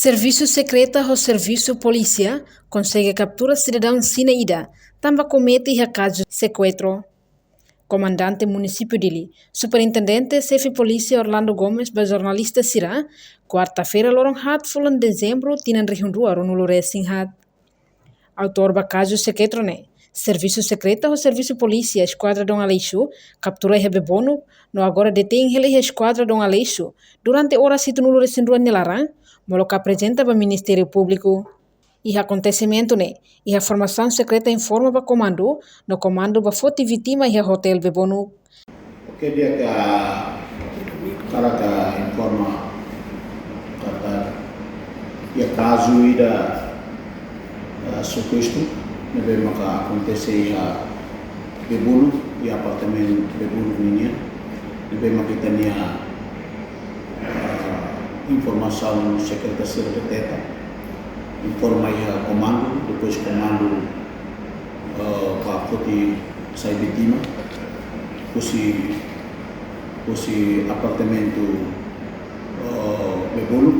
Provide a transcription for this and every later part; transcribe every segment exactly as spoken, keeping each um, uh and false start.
Servisu Sekreta ho Servisu Polísia konsege kaptura sidadaun Xina ida tanba komete iha kazu sekuestru. Komandante Munisípiu Dili, Superintendente Xefe Polísia Orlando Gomes ba jornalista sira, kuarta-feira loron haat fulan Dezembru tinan rihun rua ruanulu resin haat. Autór ba kazu sekuestru ne'e, Servisu Sekreta ho Servisu Polísia Eskuadra Dom Aleixo kaptura iha Bebonuk, no agora detein hela iha Eskuadra Dom Aleixo durante oras hitunulu resin rua nia laran, molok aprezenta ba Ministériu Públiku. Iha akontesimentu ne'e, iha formasaun sekreta informa ba komandu, no komandu bá foti vítima iha hotel Bebonuk. Oke, di'ak, hakarak informa katak iha kazu ida, eh, sekuestru ne'ebé maka akontese iha Bebonuk, iha apartamentu Bebonuk nian, ne'ebé maka ita-nia, eh, informasaun sekreta sira deteta, informa iha komandu, depois komandu, eh, bá foti sai vítima husi, husi apartamentu, eh, Bebonuk,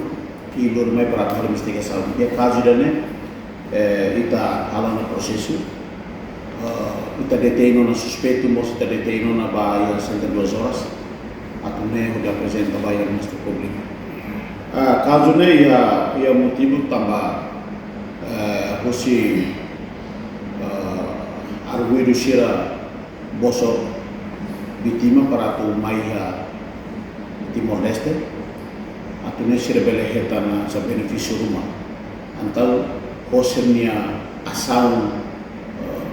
i lori mai para atu halo investigasaun. Iha kazu ida-ne'e, eh, ita hala'o ona prosesu, eh, ita detein ona suspeitu, mós ita detein ona bá iha sessenta e duas horas, atu nune'e hodi aprezenta ba iha Ministériu Públiku. Ah, kazu ne'e iha, iha motivu tanba, eh, husi, eh, arguidu sira bosok vítima para atu mai iha Timor-Leste, atu nune'e sira bele hetan hanesan benefísiu ruma. Entaun, ho sira-nia asaun, eh,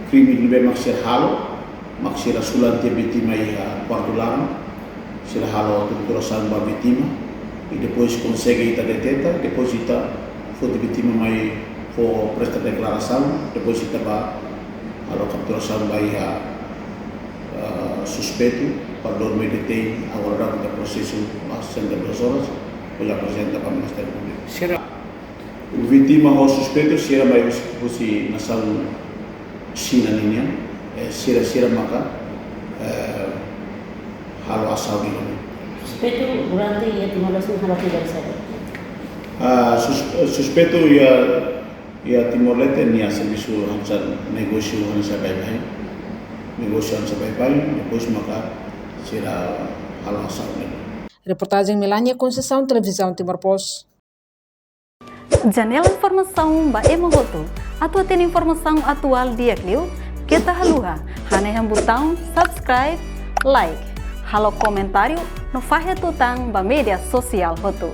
krime ne'ebé mak sira halo, mak sira sulan tiha vítima iha kuartu laran, sira halo torturasaun ba vítima, i depois konsege ita deteta, depois ita foti vítima mai fó presta deklarasaun, depois ita bá halo kapturasaun ba iha, eh, suspeitu, para lori mai detein, agora daudaun ita prosesu, bá sessenta e duas horas, hodi aprezenta ba Ministériu Públiku. Sira. Vítima ho suspeitu sira mai husi, husi nasaun Xina nian, eh, sira, sira maka, eh, halo asaun ida-ne'e. Suspeitu durante iha Timor-Leste halo atividade saida? Ah, sus-, eh, suspeitu iha, iha Timor-Leste nia servisu hanesan negósiu hanesan baibain. Negósiu hanesan baibain, depois maka sira halo asaun ida-ne'e. Reportajen Melania Conceição, Televizaun Timor Post. Janela informasaun ba ema hotu. Atu hatene informasaun atuál di'ak liu, keta haluha hanehan butaun subscribe, like, halo komentáriu no fahe tutan ba média sosiál hotu.